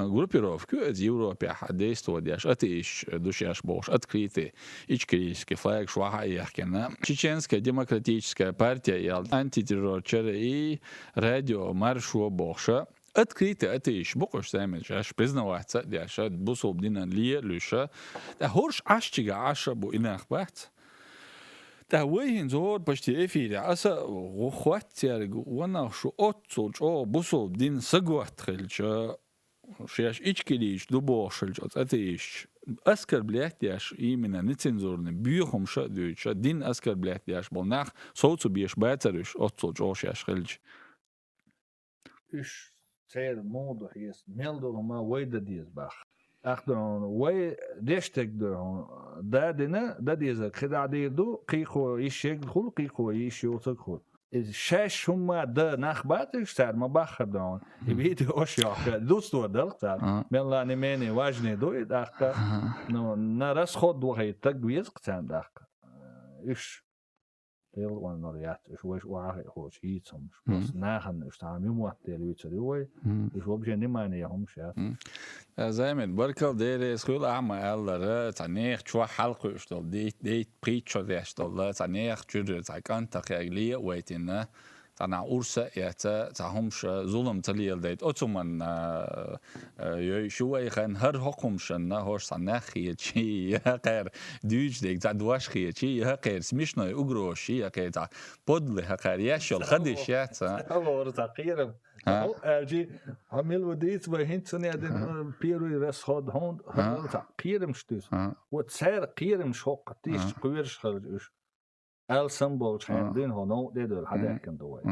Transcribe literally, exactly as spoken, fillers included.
группировка ю, из Европехь действовать деш, атеисташ ду шаьш бохуш, открытый ичкерийский флагаш вахьа а яхкина. Чеченская демократическая партия ял антитеррор чара и радио Маршо бохуша. Открытый атеисташ бу-кх уьш, замечаешь, признаваться а деш, бусулба динан ле а луьйш. ТӀаккха хӀорш Ӏаш чига Ӏаш а бу и нах бац. ТӀаккха вай хӀинца хӀора почти эфире аса а гӀо-, хӀотта цаьрга, ванах, шу оццул чӀогӀа бусулба дин саготта хилча, шаьш ичкерийча ду бохуш хилча оцу атеисташ, оскорблять деш, именно нецензурный боьхамаш а дуьйцуш, дин оскорблять деш болу нах совцабеш бацара уьш оццул чӀогӀа шаьш хилча. Уьш церан муха ду хьеса, мел долу хӀума вай дан деза боху. ТӀаккха ду хьуна, вай деш дерг ду хьуна, да дина, дан дезарг кхидӀа дийр ду, кхийкхо йиш ерг хуьлу, кхийкхо йиш йоцург хуьлу. Иза шаьш хӀумма дан нах бацара уьш, цара ма баххара ду хьуна. И видеош йохка, дустор дара-кх цара. Мелла не менее важный ду и тӀаккха. Ну, на расход вахийта стаг веза-кх царна тӀаккха. Уьш Делла оннар яц, уьш вайша охьа а хиъ хӀорш хӀийца хӀумаш. Просто нахана уьш цхьа мимотт дела вуьйцур ю вай. Уьш вообще внимание хӀумаш яц. Э, Займет, баркалла, Дела реза хуьлда, ахьа ма-аллара, цхьа нехан чохь хьалакхуьуш долу, дейт-, дейт-, пхийтта шо деш долу, цхьа нехан чуьра цхьа кӀант а кхаьрга ле а вайтина, цхьа нах урс а эца, цхьа хӀумаш, зулам ца леладайта. Оцу хӀуманна, э, йой, шу вай хан хӀара хӀокху хӀумашанна, хӀорш цхьа нах хеташ, я кхара дуьйцуш дерг цхьа дош хеташ, я кхара смешной угрозаш, я кхара цхьа подлый хӀокхара еш йолу хадиш яц, а? Цхьа лора цхьа кхерам. А? Хьо аьлчи, хьо мила ву дийца вай хӀинца ца недина, первый расход хьуна, хьо цхьа кхерамаш туьйсу. А? Вот цара кхерамаш хӀокху тиша кхоьруш хилча уьш. Алсам болчу хьайна дуьйна хьо новкъа тӀе а девлла, хьан даьккхина ду вай.